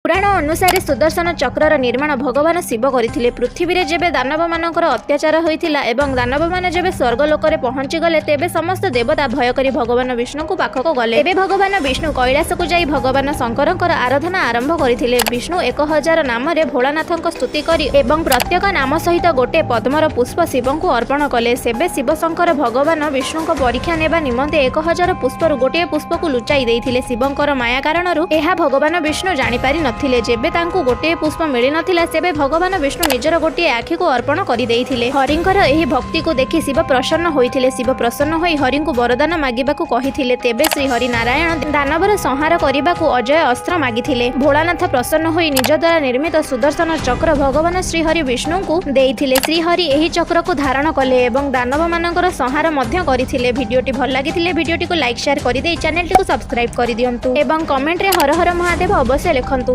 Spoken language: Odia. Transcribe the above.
ପୁରାଣ ଅନୁସାରେ ସୁଦର୍ଶନ ଚକ୍ରର ନିର୍ମାଣ ଭଗବାନ ଶିବ କରିଥିଲେ। ପୃଥିବୀରେ ଯେବେ ଦାନବମାନଙ୍କର ଅତ୍ୟାଚାର ହୋଇଥିଲା ଏବଂ ଦାନବମାନେ ଯେବେ ସ୍ୱର୍ଗ ଲୋକରେ ପହଞ୍ଚିଗଲେ, ତେବେ ସମସ୍ତ ଦେବତା ଭୟ କରି ଭଗବାନ ବିଷ୍ଣୁଙ୍କ ପାଖକୁ ଗଲେ। ତେବେ ଭଗବାନ ବିଷ୍ଣୁ କୈଳାସକୁ ଯାଇ ଭଗବାନ ଶଙ୍କରଙ୍କର ଆରାଧନା ଆରମ୍ଭ କରିଥିଲେ। ବିଷ୍ଣୁ 1000 ନାମରେ ଭୋଳାନାଥଙ୍କ ସ୍ତୁତି କରି ଏବଂ ପ୍ରତ୍ୟେକ ନାମ ସହିତ ଗୋଟେ ପଦ୍ମର ପୁଷ୍ପ ଶିବଙ୍କୁ ଅର୍ପଣ କଲେ। ସେବେ ଶିବ ଶଙ୍କର ଭଗବାନ ବିଷ୍ଣୁଙ୍କ ପରୀକ୍ଷା ନେବା ନିମନ୍ତେ 1000 ପୁଷ୍ପରୁ ଗୋଟିଏ ପୁଷ୍ପକୁ ଲୁଚାଇ ଦେଇଥିଲେ। ଶିବଙ୍କର ମାୟା କାରଣରୁ ଏହା ଭଗବାନ ବିଷ୍ଣୁ ଜାଣିପାରି ନଥିଲେ। ଯେବେ ତାଙ୍କୁ ଗୋଟିଏ ପୁଷ୍ପ ମିଳିନଥିଲା, ସେବେ ଭଗବାନ ବିଷ୍ଣୁ ନିଜର ଗୋଟିଏ ଆଖିକୁ ଅର୍ପଣ କରିଦେଇଥିଲେ। ହରିଙ୍କର ଏହି ଭକ୍ତିକୁ ଦେଖି ଶିବ ପ୍ରସନ୍ନ ହୋଇଥିଲେ। ଶିବ ପ୍ରସନ୍ନ ହୋଇ ହରିଙ୍କୁ ବରଦାନ ମାଗିବାକୁ କହିଥିଲେ। ତେବେ ଶ୍ରୀ ହରି ନାରାୟଣ ଦାନବର ସଂହାର କରିବାକୁ ଅଜେୟ ଅସ୍ତ୍ର ମାଗିଥିଲେ। ଭୋଳାନାଥ ପ୍ରସନ୍ନ ହୋଇ ନିଜ ଦ୍ୱାରା ନିର୍ମିତ ସୁଦର୍ଶନ ଚକ୍ର ଭଗବାନ ଶ୍ରୀହରି ବିଷ୍ଣୁଙ୍କୁ ଦେଇଥିଲେ। ଶ୍ରୀହରି ଏହି ଚକ୍ରକୁ ଧାରଣ କଲେ ଏବଂ ଦାନବମାନଙ୍କର ସଂହାର ମଧ୍ୟ କରିଥିଲେ। ଭିଡ଼ିଓଟି ଭଲ ଲାଗିଥିଲେ ଭିଡ଼ିଓଟିକୁ ଲାଇକ୍, ସେୟାର କରିଦେଇ ଚ୍ୟାନେଲଟିକୁ ସବସ୍କ୍ରାଇବ୍ କରିଦିଅନ୍ତୁ ଏବଂ କମେଣ୍ଟରେ ହର ହର ମହାଦେବ ଅବଶ୍ୟ ଲେଖନ୍ତୁ।